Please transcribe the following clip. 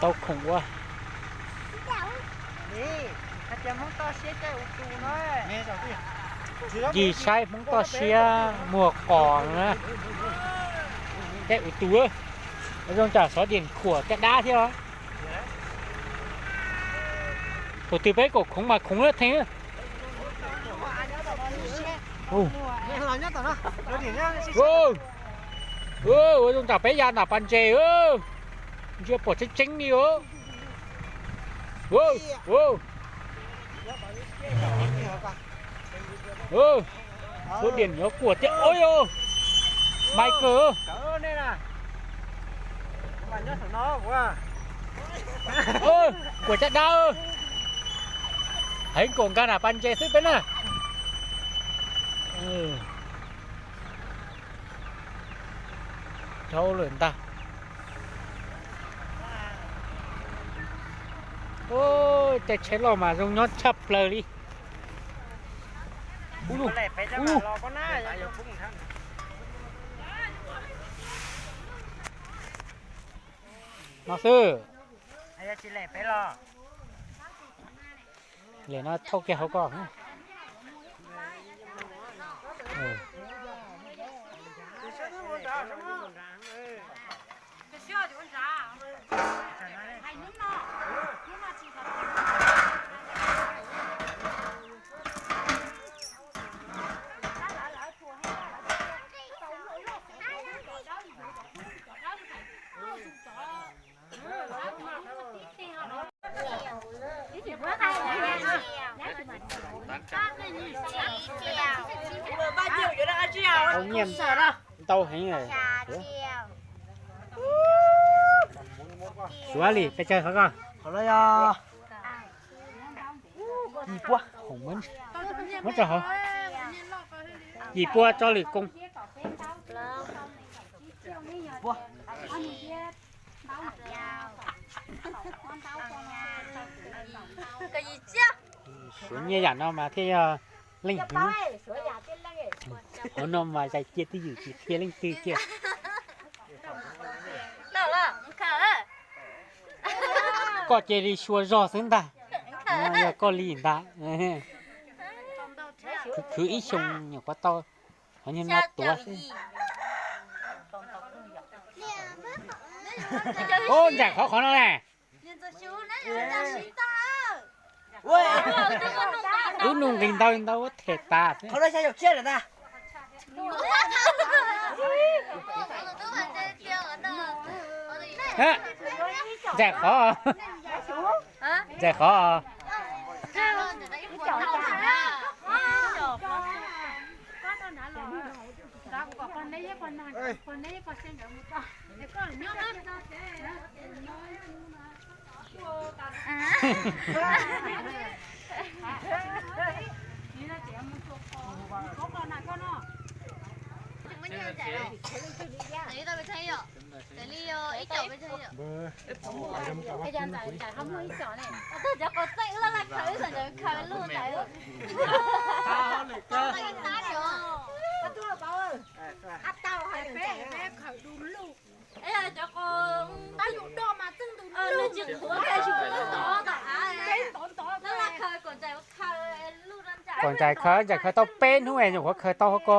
Tau khoom ua. Yim saib Hmoob toj siab muag qos na. Caij ua tus, zoo tsam xov diam khuam caj dab thiab os. Thaum twg peb kom khoov mas khoov lawm theej. Ua zoo tsam peb ya nram pas ntses, ntsia pom tseeb tseeb li os. Xov diam yuav khuam thiab os. Mai kawg. Khuam caj dab. Heev kom nkag nram pas ntses xwb peb na. Dhau lawm ntag. Caij tsheb loj mas zoo nyob tshaj plaws li. No xwb. Lem no thauj kiag hauv ko. Tau nyiaj ntau heev. Suav li pes tsawg hov ko? Yim puas. Muab tso hauv. Yim puas tso lwm koos. Suav nyiaj yam no mas thiaj yog leej hwv. Qhov no mas zais cia twj ywm tsis qhia leej twg kiag. Koj cia li xyuas zog xwb ntag. Yog koj li ntag. Khwv khwv ib xyoos nyuam qhuav tau. Qhov nyuag no tuav xwb. Ub, ntsam qhov qhov no ne. Wb nug nqis ntawd ntawd ua them tas xwb. Ntsam qhov, ntsam qhov. Kom ntsais khaws, ntsais khaws tau peb hnub es nyuam qhuav khaws tau hov ko.